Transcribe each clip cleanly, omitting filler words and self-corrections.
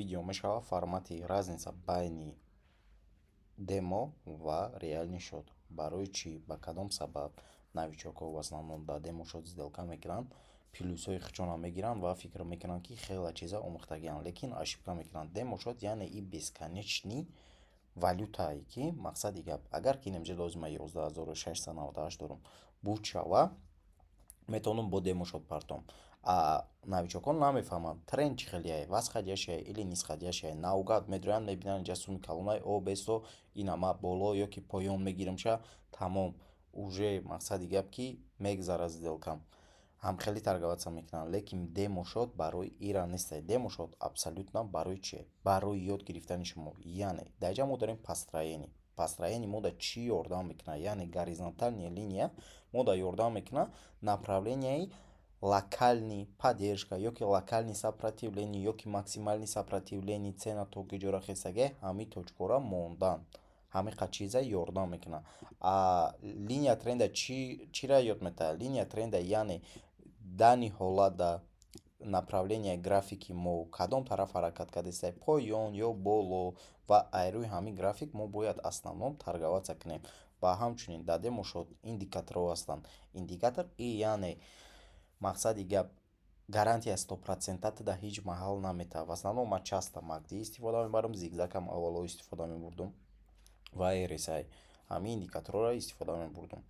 Видео мешавад формати разница байни демо ва реальный счёт. Барои чӣ, ба кадом сабаб новичокҳо в основном дар демо счёт сделка мекунанд, плюсҳои худшонро мегиранд ва фикр мекунанд, ки хеле чиза омӯхтагианд, лекин ошибка мекунанд. Демо счёт яъне и бесконечный валютае, ки мақсади гап, агар ки инамҷа лозима 11 698 дорум буд шава, метавонам бо демо счёт партом. А новичокон намефаҳманд, тренд чӣ хелияй, восходящая или нисходящая. Наугад медроянд, мебинанд, инҷа суми калонай о бесто ина ма боло ё ки поён мегирамша, тамом, уже мақсади гап, ки мегзарад сделкам. Ҳамхелӣ торговаться мекунанд, лекин демо счёт барои ира нестай. Демо счёт абсолютно барои чие? Барои ёд гирифтани шумо. Яъне дар инҷа мо дорем построение. Построение мо да чӣ ёрдам мекунад? Яъне горизонтальная линия мо да ёрдам мекунад направленияи локальный поддержка ё ки локальный сопротивление, ё ки максимальный сопротивление, цена то куҷоро хестагиай, ҳамин точкаҳоро мондан, ҳамин қад чиза ёрдам мекунад. А линия тренда чира ёд метаҳад? Линия тренда, яъне дани ҳолат да направления графики мо кадом тараф ҳаракат кардааст, поён ё боло, ва ай рӯи ҳамин график мо бояд основном торговаться кунем. Ва ҳамчунин дар демо счёт индикаторҳо ҳастанд. Индикатор и яъне мақсади гап, гарантия 100% дар ҳеҷ маҳал наметавад. В основном ман часто MACD истифода мебарам, зигзагам аввало истифода мебурдум ва RSI, ҳамин индикаторҳоро истифода мебурдум.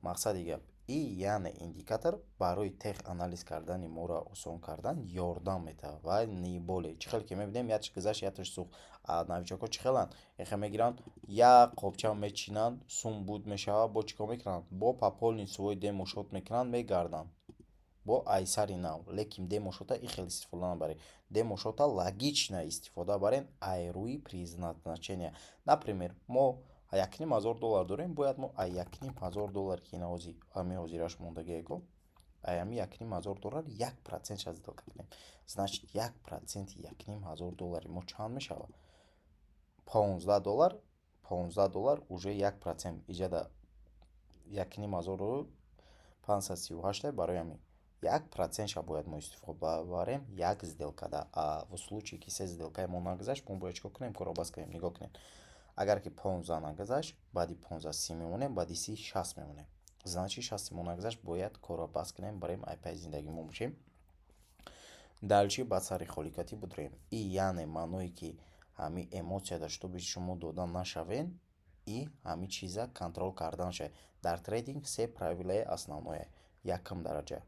Мақсади гап, и яъне индикатор барои теханализ кардани моро осон кардан ёрдам метавад ва не более. Чӣ хеле ки мебинем, якш гузашт, якш сӯхт. А новичокҳо чӣ хеланд? Эхе мегиранд, як қопча мечинанд, сум буд мешавад, бо чӣ кор мекунанд? Бо пополнить свой демо счёт мекунанд, мегарданд бо айсари нав. Лекин демо счёта и хел истифода набаред. Демо счёта логично истифода барен, ай рӯи предназначения. Например, мо 1500 доллар дорем, бояд мо ай 1500 доллар, ки ҳамин ҳозираш мондагиеко, ай ҳамин 1500 доллар 1%-ша сделка кунем. Значит, 1%-и 1500 доллари мо чанд мешавад? 15 доллар. 15 доллар уже 1% иҷада 1538-а. Барои ҳамин 1%-ша бояд мо истифода барем як сделкада. А в случае ки се сделкаи мо нагузашт, мо бояд чӣ кор кунем? Корро бас кунем. Нигоҳ кунед, агар ки 15 нагузашт, баъди 15 30 мемонем, баъди 30 60 мемонем. Значит, 60-и мо нагузашт, бояд корро бас кунем, барем ай пайи зиндагимо бошем, дальше ба сари холикатӣ будроем. И яъне маъное, ки ҳамин эмоцияда чтобы шумо дода нашавен и ҳамин чиза контроль кардан шавед. Дар трейдинг се правилаи основное: якум дараҷа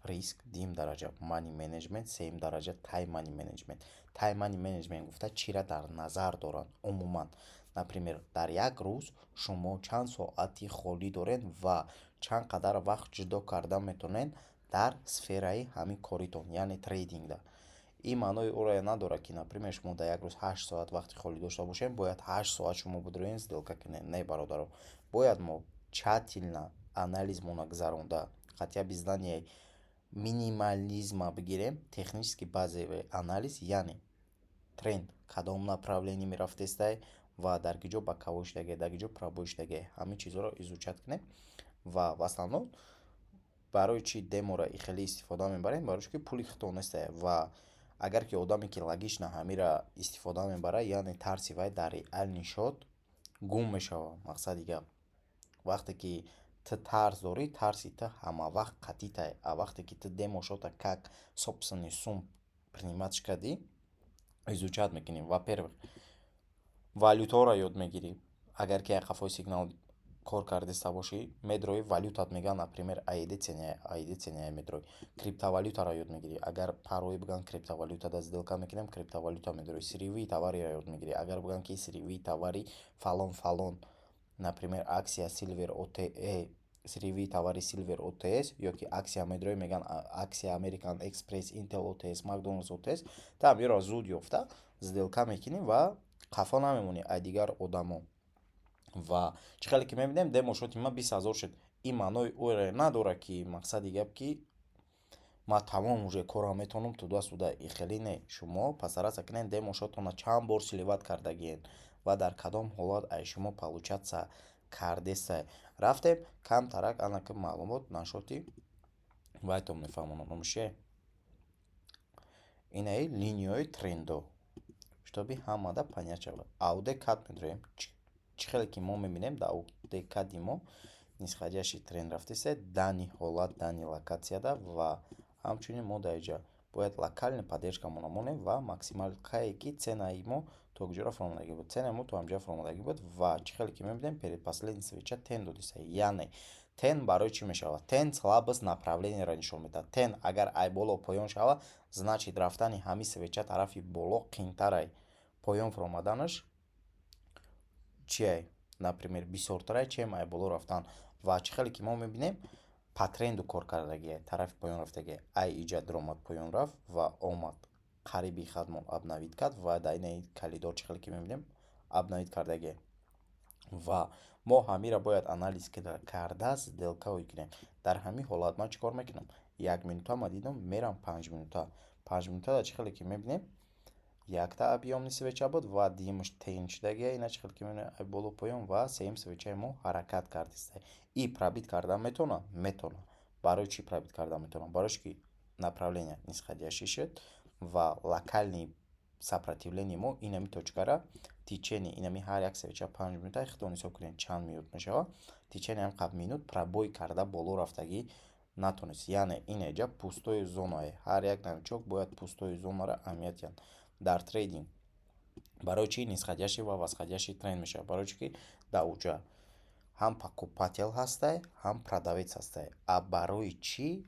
риск, дуюм дараҷа money management, сеюм дараҷа time money management. Time money management гуфта чиро дар назар доранд умуман? Например, дар як рӯз шумо чанд соати холӣ доред ва чанд қадар вақт ҷудо карда метавонед дар сфераи ҳамин коритон, яъне трейдингда. Ин маънои ӯро надорад, ки, например, шумо дар як рӯз 8 соат вақти холӣ дошта бошед, бояд 8 соат шумо бидроед, сделка кунед. Не, бародаро, бояд мо тщательно анализмона гузаронда, хотя бы знания минимализма бигирем, технический базовый анализ, яъне тренд кадом направление мерафтестай ва дар киҷо боковой шудагиай, дар киҷо пробой шудагиай, ҳамин чизҳоро изучать кунем. Ва в основном барои чӣ деморо и хеле истифода мебарем? Барои ки пули худтон нестае. Ва агар ки одаме ки логично ҳамира истифода мебарад, яъне тарси вай дар реальный счёт гум мешавад. Мақсади гап, вақте ки ту тарс дорӣ, тарси ту ҳамавақт қатъитай. А вақте ки ту демо счёта как собственный сум принимать кардӣ, изучать мекунӣ, во-первых, валютаҳоро ёд мегирӣ. Агар ки як қафои сигнал кор кардиста бошӣ, медроӣ, валютат мегӯянд, например, AUD CNY медроӣ, криптовалютаро ёд мегирӣ. Агар парои бигӯянд, криптовалютада сделка мекунем, криптовалюта медроӣ. Сырьевые товариро ёд мегирӣ. Агар бигӯянд, ки сырьевые товари фалон фалон, например, акция Silver OTE, сырьевые товари Silver OTC ё ки акция медроӣ, мегӯянд акция American Express, Intel OTC, McDonald's OTC, ту ҳаминро зуд ёфта сделка мекунӣ ва қафо намемонӣ аз дигар одамо. Ва чӣ хеле ки мебинем, демо счёти ман 20 000 шуд. Ин маънои ӯро надорад, ки мақсади гап, ки ман тамом уже корро метавонам туда-сюда. И хеле не. Шумо постараться кунед, демо счётона чанд бор сливать кардагиед ва дар кадом ҳолат ай шумо получаться кардестай. Рафтем камтарак анаки маълумот нашоти вайтон мефаҳмонам, номаш чие, инаи линияҳои трендо. Чтобы ҳамада понять шавад. AUD CAD медроем. Чӣ хеле ки мо мебинем, дар AUD CAD и мо нисходящий тренд рафтеста данный ҳолат, данный локатсияда, ва ҳамчунин мо дар инҷа бояд локальный поддержкамонро монем ва максималкае ки ценаи мо то куҷоро фуромадагӣ буд. Ценаи мо то ҳамҷоя фуромадагӣ буд ва чӣ хеле ки мебинем, перед последний свеча тень додиста. Яъне тень барои чӣ мешавад? Тень слабость направлениеро нишон медиҳад. Тень агар ай боло поён шавад, значит, рафтани ҳамин свеча тарафи боло қиинтарай, поён фуромаданаш чиай, например, бисёртарай, чем ай боло рафтан. Ва чӣ хеле ки мо мебинем, по тренду кор кардагия, тарафи поён рафтагия. Ай иҷа дуромад, поён рафт ва омад, қариби хатмон обновить кард ва дар инаи коридор, чӣ хеле ки мебинем, обновить кардагия. Ва мо ҳамира бояд анализ карда сделкаҳое кунем. Дар ҳамин ҳолат ман чӣ кор мекунам? Як минута ма дидам, мерам 5 минута. 5 минутада чӣ хеле ки мебинем, якта объёмный свеча буд ва дуюмаш тень шудагия. Ина чӣ хеле ки мебинем, боло, поён ва сеюм свечаи мо ҳаракат кардиста. И пробить кардан метавонад? Метавонад. Барои чӣ пробить кардан метавонад? Барои ки направление нисходящий шуд ва локальный сопротивление мо инами точкара течение инами ҳар як свеча 5 минута, худтон ҳисоб кунед, чанд минут мешавад. Течение ҳам қабл минут пробой карда боло рафтагӣ натонист. Яъне ин эҷа пустой зонае. Ҳар як новичок бояд пустой зонаро аҳамият диҳад дар трейдинг. Барои чӣ нисходящий ва восходящий тренд мешавад? Барои чӣ ки дар уҷа ҳам покупатель ҳастай, ҳам продавец ҳастай. А барои чӣ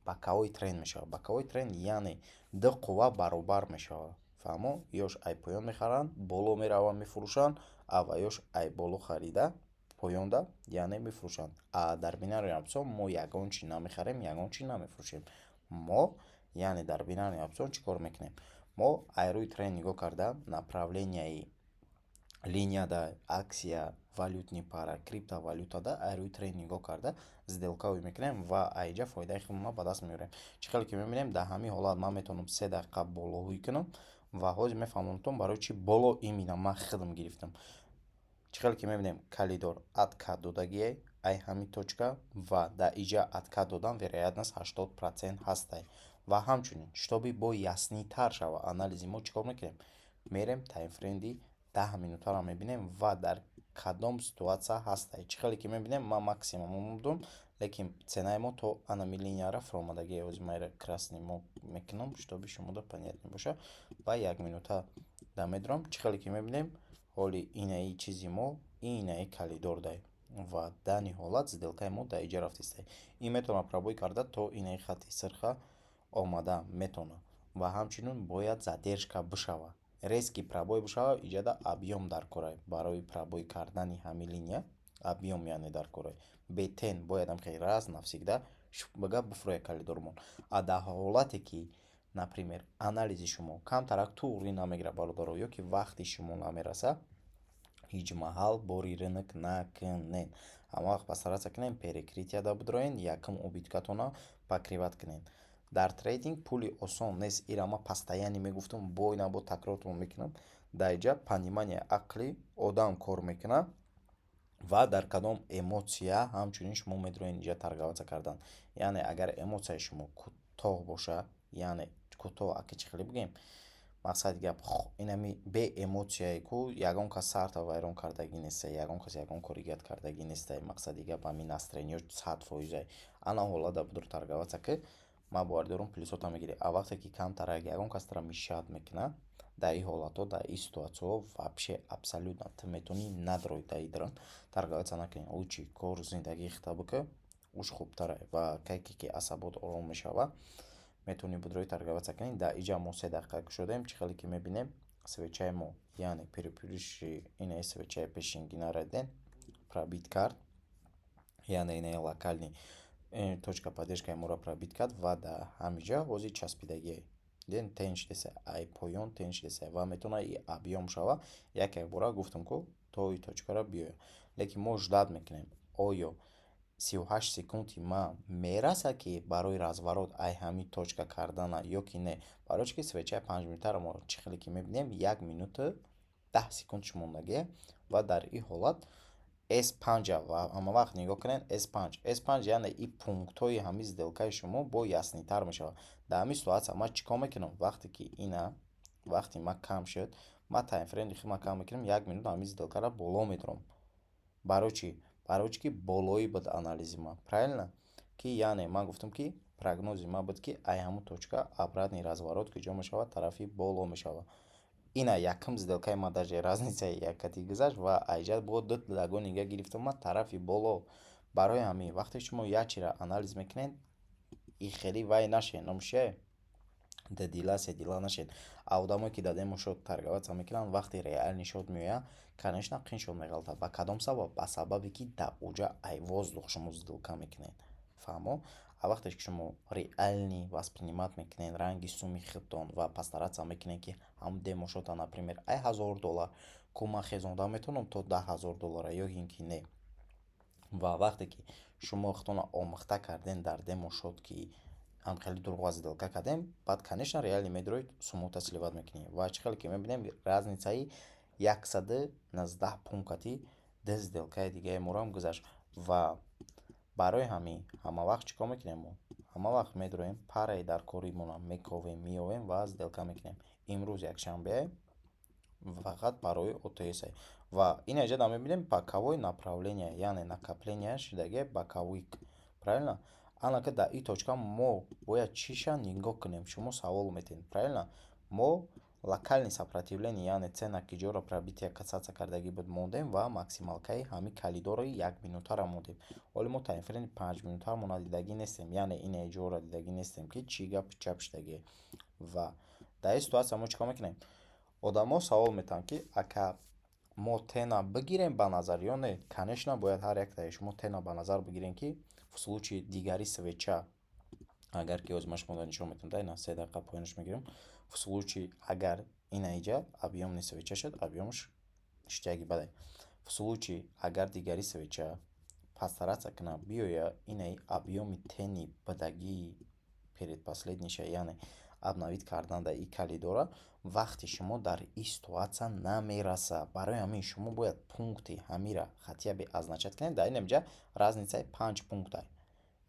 боковой тренд мешавад? Боковой тренд, яъне ду қувва баробар мешавад, фаҳмо? Ёш ай поён мехаранд, боло мераванд, мефурӯшанд, а ва ёш ай боло харида, поёнда, яъне мефурӯшанд. А дар бинарный опцион мо ягон чи намехарем, ягон чи намефурӯшем. Мо, яъне, дар бинарный опцион чӣ кор мекунем? Мо ай рӯи тренд нигоҳ карда, направленияи линияда, акция, валютный пара, криптовалютада ай рӯи тренд нигоҳ карда сделкаҳое мекунем ва айҷа фоидаи худро ба даст меорем. Чӣ хеле ки мебинем, дар ҳамин ҳолат ман метавонам 3 дақиқа болоҳӯй кунам ва ҳозир мефаҳмонам, барои чӣ боло именно ман худам гирифтам. Чӣ хеле ки мебинем, коридор откат додагие ай ҳамин точка ва дар иҷа откат додан вероятность 80% ҳастай. Ва ҳамчунин, чтобы бо яснитар шава анализи мо, чӣ кор мекунем? Мерем, таймфрейми 10 минутаро мебинем ва дар кадом ситуатсия ҳастай. Чӣ хеле ки мебинем, ман максимум омадум, лекин ценаи мо то анами линияра фуромадагие. Ҳозир ман красный мо мекунам, чтобы шумода понятно боша, ва як минута да медурам. Чӣ хеле ки мебинем, ҳоли инаи чизи мо инаи коридор дай ва данный ҳолат сделкаи мо дар иҷа рафтистай. Ин метавонад пробой карда то инаи хатти сирха омада метавонад ва ҳамчунин бояд задержка бишавад, резкий пробой бишавад. Иҷада объём дар корай. Барои пробой кардани ҳамин линия объём, яъне, дар корай. Бе тень бояд ҳам раз навсегда бага буфурӯяд коридормон. А дар ҳолате ки, например, анализи шумо камтарак туғри намегирад, бародаро, ё ки вақти шумо намерасад, ҳеҷ маҳал бори рынок накунед. Ҳама вақт постараться кунед, перекрытияда бидроен, якум убыткатонро покрывать кунед. Дар трейдинг пули осон нест. Ира ман постоянно мегуфтам, бо ина бо такрортон мекунам. Дар инҷа понимание ақли одам кор мекунад ва дар кадом эмоция ҳамчунин шумо медроед инҷа торговаться кардан. Яъне агар эмоцияи шумо кӯтоҳ боша, яъне кӯтоҳ, аки чӣ хеле бигӯем, мақсади гап инами бе эмоцияе ку ягон кас сарта вайрон кардагӣ нестай, ягон кас ягон кори гат кардагӣ нестай, мақсади гап, ҳамин настроениё 100%-ай, ана ҳолат да будур торговаться ки, ман боварӣ дорам, плюсота мегирӣ. А вақте ки камтарак ягон кас тара мешать мекунад, дар ин ҳолатҳо, дар ин ситуатсияҳо вообще абсолютно ту метавонӣ надрои, дар ин дрон торговаться накунӣ. Лучше кор, зиндагии худта бикун, уш хубтарае. Ва кайке ки асабот ором мешавад, метавонӣ будрои торговаться кунӣ. Дар инҷа мо 3 дақиқа кушодем. Чӣ хеле ки мебинем, свечаи мо, яъне перепуриши инаи свечаи пешингинаро дидем, пробить кард, яъне инаи локальный точка поддержкаи моро пробить кард ва дар ҳаминҷа ҳозир часпидагие. Дидем, тень шудеса, ай поён тень шудеса ва метавонад и объём шава. Як якбора гуфтам ку, то и точкаро биёяд, лекин мо ждать мекунем, оё 38 секунди ман мерасад, ки барои разворот ай ҳамин точка кардана ё ки не. Барои чӣ ки свечаи 5 минутаро мо, чӣ хеле ки мебинем, 1 минуту 10 секундш мондагие ва дар ин ҳолат S5 ва ҳама вақт нигоҳ кунед S5, S5, яъне и пунктҳои ҳамин сделкаи шумо бо яснитар мешавад. Дар ҳамин ситуатсия ман чӣ кор мекунам? Вақте ки ина Вақти ма кам шуд, ма таймфрейми худма кам мекунам, як минут ҳамин сделкаро боло медорам. Барои чӣ? Барои чӣ ки болоӣ буд анализи ма, правильно? Ки яъне ман гуфтам, ки прогнози ма буд, ки ай ҳамун точка обратный разворот куҷо мешавад? Тарафи боло мешавад. Ина якум сделкаи ма даже разницаи яккати гузашт ва айҷа бо ду догон нига гирифтам ма тарафи боло. Барои ҳамин, вақте шумо як чиро анализ мекунед, и хеле вай нашед, номушае, дудила седила нашед. А одамое ки дар демо-счёт торговаться мекунанд, вақте реальный счёт меояд, конечно, қин меғалтад. Ба кадом сабаб? Ба сабабе ки дар уҷа ай воздух шумо сделка мекунед, фаҳмо? А вақте ки шумо реальный воспринимать мекунед ранги суми худтон ва постараться мекунед, ки ҳамун демо-счёта, например, ай 1000 доллар ку ман хезонда метавонам то 10 000 доллара ё ин ки не. Ва вақте ки шумо худтонро омӯхта кардем дар демо-счёт, ки ҳам хеле дурӯғ сделка кардем, баъд, конечно, реально медороед, суммота сливать мекунӣ. Ва чӣ хеле ки мебинем, разницаи 119 пунктати ду сделкаи дигаи моро гузашт. Ва барои ҳамин ҳама вақт чӣ кор мекунем? Мо ҳама вақт медороем, параи дар коримона мековем, меовем ва сделка мекунем. Имрӯз якшанбе, фақат барои ОТС. Ва ин аҷа мебинем боковое направление, яъне накопление шудагия боковик, правильно? Анака дар ин точка мо бояд чиша нигоҳ кунем? Шумо савол метиҳед, правильно? Мо локальный сопротивление, яъне цена ки ҷоро пробитие касаться кардагӣ буд, мондем ва максималкаи ҳамин коридори якминутаро мондем. Ҳоло мо таймфрейми 5 минутаро надидагӣ нестем, яъне ин ҷоро дидагӣ нестем, ки чӣ гап чап шудагие. Ва дар ин ситуация мо чӣ кор мекунем? Одамо савол метиҳанд, ки ака, мо тена бигирем ба назар ё не? Конечно, бояд ҳар яктаи шумо тена ба назар бигирем, ки в случае дигари свеча, агар ки ҳозир ман шуморо нишон медиҳам, да, ина 3 дақиқа поёнаш мегирем, в случае агар ина иҷа объёмный свеча шуд, объёмаш ништяки баде, в случае агар дигари свеча постараться кунад биёя инаи объёми тени будагии предпоследниша, яъне обновить кардан дар ин коридора, вақти шумо дар ин ситуация намерасад. Барои ҳамин шумо бояд пункти ҳамира хотя бы означать кунед. Дар ин ҷа разницаи 5 пункта.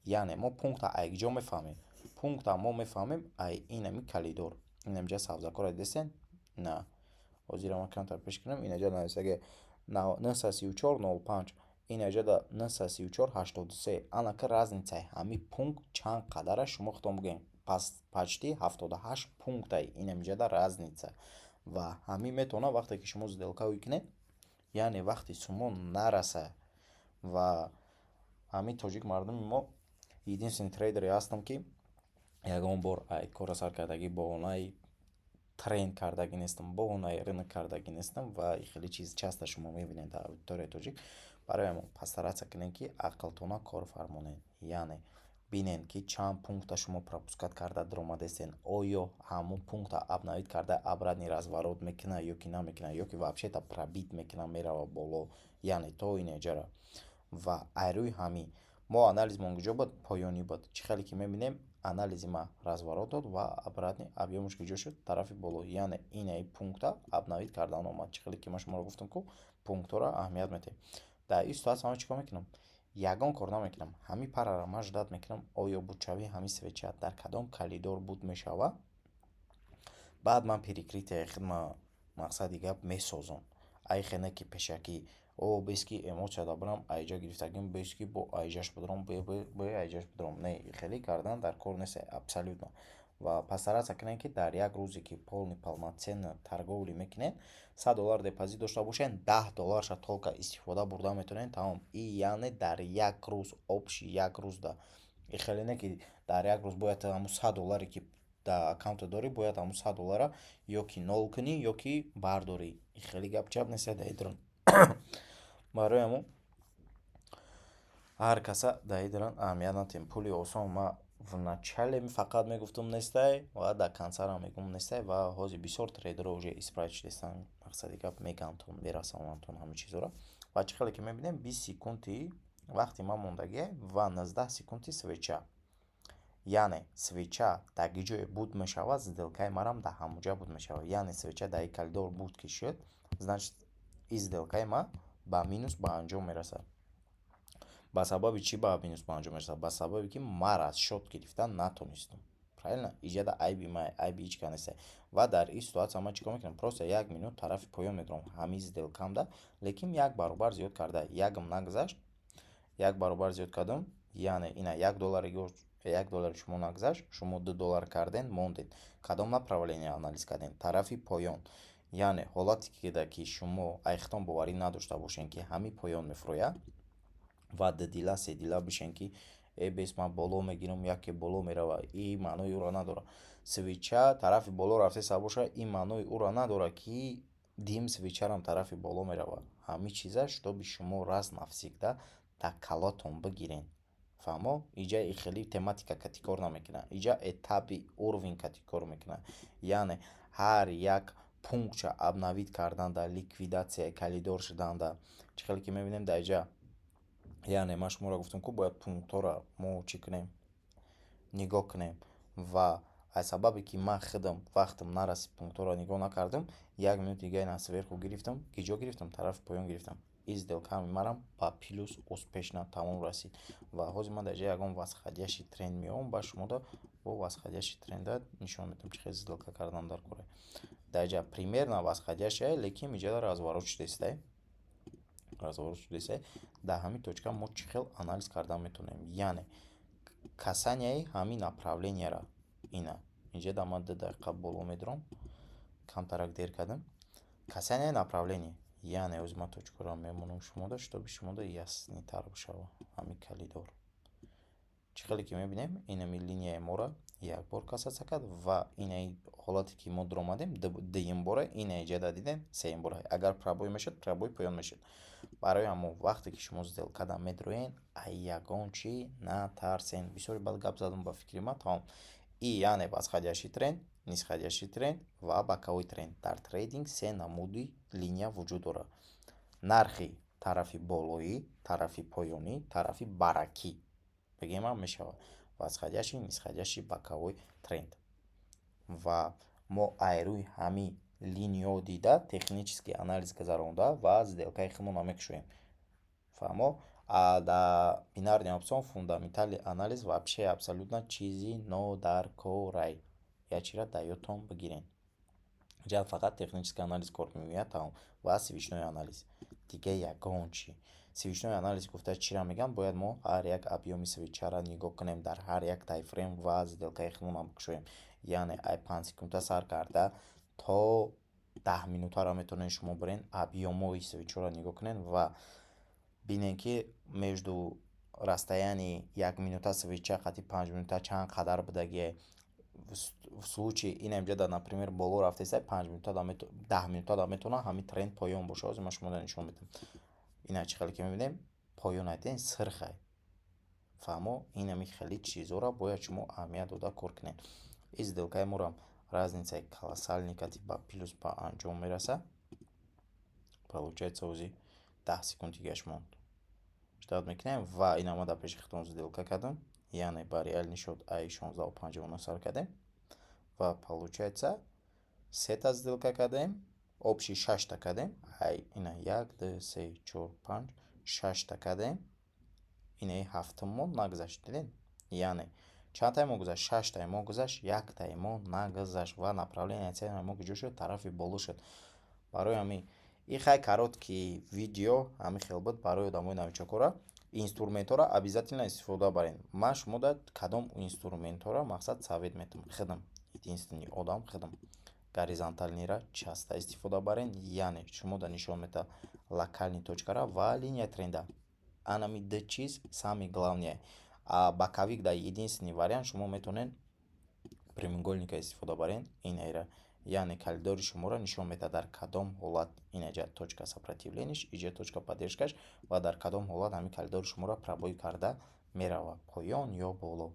Яъне мо пункта ай куҷо мефаҳмем? Пункта мо мефаҳмем ай инами коридор. Инамҷа сабзакҳоро дидестен? На, ҳозира ман камтар пеш кунам. Инаҷа нависаги 934,05, инаҷа 934,83. Анака разницаи ҳамин пункт чанд қадара, шумо худтон бигӯед. Почти 78 пунктай инамҷада разница. Ва ҳамин метавонад, вақте ки шумо сделка кунед, яъне вақти сумо нараса. Ва ҳамин тоҷик мардуми мо, единственный трейдере ҳастам, ки ягон бор ай кора сар кардагӣ баҳонаи тренд кардагӣ нестам, баҳонаи рынок кардагӣ нестам. Ва хеле чиз часто шумо мебинед дар аудиторияи тоҷик. Барои ҳамон постараться кунед, ки ақлтона кор фармонед, яъне бинед, ки чанд пункта шумо пропускать карда даромадастед. Оё ҳамун пункта обновить карда обратный разворот мекунад ё ки намекунад, ё ки вообще-то пробить мекунад, меравад боло, яъне то инеҷара. Ва ай рӯи ҳамин мо анализмон куҷо буд? Поёнӣ буд. Чӣ хеле ки мебинем, анализи ма разворот дод ва обратный объёмаш куҷо шуд? Тарафи боло, яъне инаи пункта обновить кардан омад. Чӣ хеле ки ман шуморо гуфтам, ку пунктҳоро аҳамият медиҳем. Дар ин ситуация ман чӣ кор мекунам? Ягон кор намекунам. Ҳамин параро ман ждать мекунам, оё будшавии ҳамин свеча дар кадом коридор буд мешавад. Баъд ман перекрытияи худма, мақсади гап, месозам. Ай хе не ки пешакӣ о бес ки эмоцияда бирам, айҷа гирифтагим, бес ки бо айҷаш бидорам, бе айҷаш бидорам. Не, хеле кардан дар кор нест абсолютно. Ва постараться кунед, ки дар як рӯзе ки полный, полноценно торговля мекунед, 100 доллар депозит дошта бошед, 10 долларша только истифода бурда метавонед, тамом. И яъне дар як рӯз, общий як рӯзда. И хеле не ки дар як рӯз бояд ҳамун 100 долларе ки дар аккаунтат дорӣ, бояд ҳамун 100 доллара ё ки нол кунӣ, ё ки бардорӣ. Хеле гап чап нест дар идрон. Барои ҳамун ҳар каса дар идрон аҳамият надиҳем. Пули осон ма в начале фақат мегуфтум, нестай, ва дар концарам мегӯм, нестай. Ва ҳозир бисёр трейдерҳо уже исправить шудастанд, мақсади гап, мегӯянд, мерасонанд ҳамин чизҳоро. Ва чӣ хеле ки мебинем, 20 секунди вақти ман мондагиа ва 19 секунди свеча, яъне свеча дар ки ҷое буд мешавад, сделкаи марам дар ҳамон ҷа буд мешавад. Яъне свеча дар ин коридор буд ки шуд, значит, ин сделкаи ма ба минус ба анҷом мерасад. Ба сабаби чӣ ба минус ба анҷом мерасад? Ба сабабе ки ман расчёт гирифта натонистам, правильно? Правильно, иҷада айби май, айби ҳеҷ кас нестай. Ва дар ин ситуация ман чӣ кор мекунам? Просто як минут тарафи поён медорам ҳамин сделкамда, лекин як баробар зиёд карда. Якам нагузашт, як баробар зиёд кардам. Яъне ина 1 доллари, 1 доллари шумо нагузашт, шумо 2 доллар карден, мондед. Кадом направление анализ кардем? Тарафи поён. Яъне ҳолате ки шумо айхтон боварӣ надошта бошед, ки ҳамин поён мефурӯяд, ва дудила седила бишен, ки э, бес, ман боло мегирам, яке боло меравад, ин маънои ӯро надорад. Свеча тарафи боло рафтеса бошад, ин маънои ӯро надорад, ки дим свечарам тарафи боло меравад. Ҳамин чиза, чтобы шумо раз навсегда дар каллатон бигирен. Фаҳмо? Иҷа хеле тематика кати кор намекунад, иҷа этапи уровень кати кор мекунад. Яъне ҳар як пунктша обновить карданда, ликвидатсияи коридор шуданда, чӣ хеле ки мебинем дар иҷа. Яъне ман шуморо гуфтам, ку бояд пунктҳоро мо чӣ кунем? Нигоҳ кунем. Ва аз сабабе ки ман худам вақтам нарасид, пунктҳоро нигоҳ накардам, як минути дига ина сверху гирифтам. Киҷо гирифтам? Тарафи поён гирифтам. Ин сделкаи марам ба плюс успешно тамом расид. Ва ҳозир ман дар ҷои ягон восходящий тренд меоям, ба шумода бо восходящий тренда нишон медиҳам, чӣ хел сделка кардан дар кора. Дар ҷа примерно восходящая, лекин иҷода разворот шудестай, разворот шудестай. Дар ҳамин точка мо чӣ хел анализ кардан метавонем? Яъне касанияи ҳамин направленияра ина инҷа ман 2 дақиқа боло медорам, камтарак дер кардам. Касанияи направление, яъне ҳозир ман точкаро мемонам шумода, чтобы шумода яснитар бишавад. Ҳамин коридор, чӣ хеле ки мебинем, инами линияи моро як бор касаться кард ва инаи ҳолате ки мо дуромадем дуюм бора, ина иҷада дидем, сеюм бора. Агар пробой мешуд, пробой поён мешуд. Барои ҳамон вақте ки шумо сделкада медроен, ай ягон чӣ натарсен. Бисёре бад гап задам ба фикри ман. Тамом. И яъне восходящий тренд, нисходящий тренд ва боковой тренд. Дар трейдинг се намуди линия вуҷуд дорад: нархи тарафи болоӣ, тарафи поёнӣ, тарафи баракӣ бигем ҳам мешавад. Восходящий, нисходящий, боковой тренд. Ва мо ай рӯи ҳамин линиё дида, технический анализ гузаронда ва сделкаи худмонро мекушоем. Фаҳмо? А дар бинарный опцион фундаментальный анализ вообще абсолютно чизи нодаркорай. Як чизро дар ёдтон бигиред: инҷа фақат технический анализ кор меояд, тамом, ва свечной анализ, дига ягон чӣ. Свечной анализ гуфта чиро мегӯям? Бояд мо ҳар як объёми свечаро нигоҳ кунем дар ҳар як таймфрейм ва сделкаи худмонро бикушоем. Яъне ай 5 секунда сар карда то 10 минутаро метавонед шумо бирен, объёмҳои свечаро нигоҳ кунед ва бинед, ки между расстояние 1 минута свеча қати 5 минута чанд қадар будагие. В случае ина инҷа, например, боло рафтеса, 5 минута, 10 минутада метавонад ҳамин тренд поён бошад. Ҳозир ман шуморо нишон медиҳам. Ина чӣ хеле ки мебинем, поён айтен сирхай. Фаҳмо? Инами хеле чизҳоро бояд шумо аҳамият дода кор кунед. Ин сделкаи моро разницаи колоссальный кати ба плюс ба анҷом мерасад. Получается, ҳозир 10 секунд дигаш монд, ждать мекунем. Ва ина ма дар пеши худтон сделка кардам, яъне ба реальный счёт ай 16:59 сар кардем ва получается сета сделка кардем, общий шашта кардем. Ай ина як, ду, се, чор, панҷ, шашта кардем. Инаи ҳафтум монд, нагузашт. Дидед? Яъне чандтаи мо гузашт? Шаштаи мо гузашт, яктаи мо нагузашт. Ва направление ценаи мо куҷо шуд? Тарафи боло шуд. Барои ҳамин ин хай короткий видео ҳамин хел буд. Барои одамои новичокҳоро инструментҳоро обязательно истифода баред. Ман шумода кадом инструментҳоро, мақсад, совет метавам? Худам единственный одам худам горизонтальныйра часто истифода барен. Яъне шумода нишон медиҳад локальный точкара ва линия тренда. Анами ду чиз самый главное. А боковик дар единственный вариант шумо метавонед прямоугольника истифода барен. Инайра, яъне коридори шуморо нишон медиҳад, дар кадом ҳолат инаҷа точка сопротивленияш, иҷа точка поддержкаш ва дар кадом ҳолат ҳамин коридори шуморо пробой карда меравад, поён ё боло.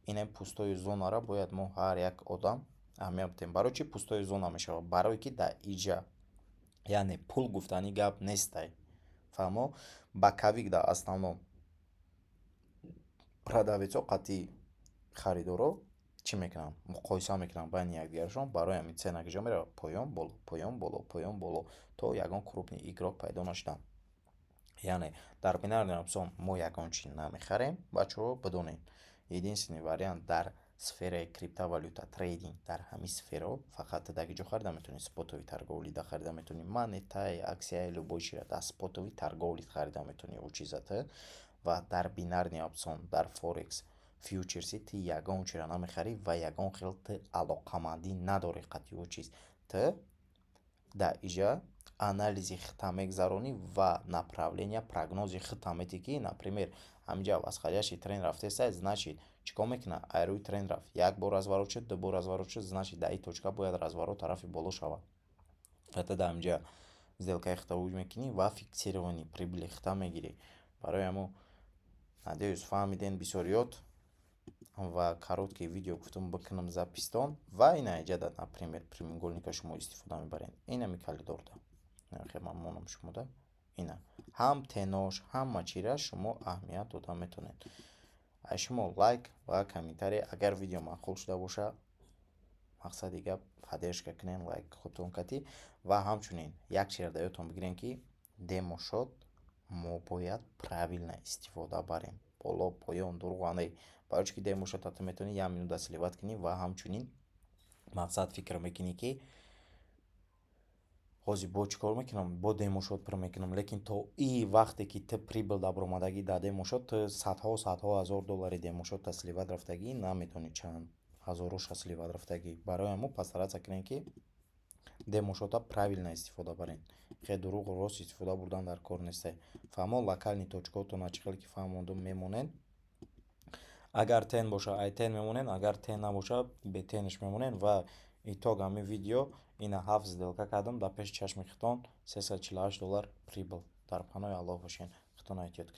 Ина пустой зонаро бояд мо ҳар як одам аҳамият бидиҳем. Барои чӣ пустой зона мешавад? Барое ки дар иҷа, яъне пул гуфтани гап нестай. Фаҳмо? Боковик дар основном продавецҳо қатъи харидорро чӣ мекунанд? Муқоиса мекунанд байни якдигарашон. Барои ҳамин цена куҷо меравад? Поён, боло, поён, боло, поён, боло, то ягон крупный игрок пайдо нашуданд. Яъне дар бинарный опцион мо ягон чиз намехарем, бачаҳо, бидонед. Единственный вариант дар Сфераи криптовалюта, трейдинг, дар ҳамин сфераҳо фақат ту дар ҷо харида метавонӣ. Спотовый торговля да харида метавонӣ монетаи, аксияи, любой чиро дар спотовый торговля харида метавонӣ ӯ чиза ту. Ва дар бинарный опцион, дар форекс, фьючерси ту ягон чиро намехарӣ ва ягон хел ту алоқамандӣ надорӣ қатъи ӯ чиз. Ту дар иҷа анализи худта мегзаронӣ ва направления, прогнози худта метиҳӣ, ки, например, ҳаминҷа восходящий тренд рафтеста, значит, чӣ кор мекунад? Ай рӯи тренд рафт, як бор разворот шуд, ду бор разворот шуд, значит, дар ин точка бояд разворот тарафи боло шавад. Ва ту дар ҳаминҷа сделкаи худта вуҷуд мекунӣ ва фиксированный прибыли худта мегирӣ. Барои ҳамон, надеюсь, фаҳмидем бисёриёт. Ва короткий видео гуфтум бикунам записьтон. Ва ина иҷа, например, прямоугольника шумо истифода мебаред, инами коридорда ман монам шумода, ина ҳам тенош, ҳама чира шумо аҳамият дода метавонед. Аз шумо лайк ва комментарий, агар видео маъқул шуда бошад. Мақсади гап, поддержка кунед лайк худтон катӣ. Ва ҳамчунин як чизро дар ёдтон бигирем, ки демо-счёт мо бояд правильно истифода барем, боло поён дурӯғ не. Барои чӣ ки демо-счёта ту метавонӣ як минута сливать кунӣ ва ҳамчунин, мақсад, фикр мекунӣ, ки ҳозир бо чӣ кор мекунам, бо демо-счёт пур мекунам. Лекин то и вақте ки ту прибыль даромадагӣ дар демо-счёт, ту садҳо, садҳо ҳазор доллари демо-счёта сливать рафтагӣ, намедонӣ чанд ҳазороша сливать рафтагӣ. Барои ҳамон постараться кунед, ки демо-счёта правильно истифода баред. Хе дурӯғу рост истифода бурдан дар кор несте. Фаҳмо, локальный точкаотона чӣ хеле ки фаҳмондум, мемонед. Агар тень боша, ай тень мемонед, агар тень набоша, бе тенаш мемонед. Ва итог ҳамин видео: ина ҳафт сделка кардам, дар пеши чашми худтон 348 доллар прибыль. Дар паноҳи Аллоҳ бошед, худтон эҳтиёт кунед.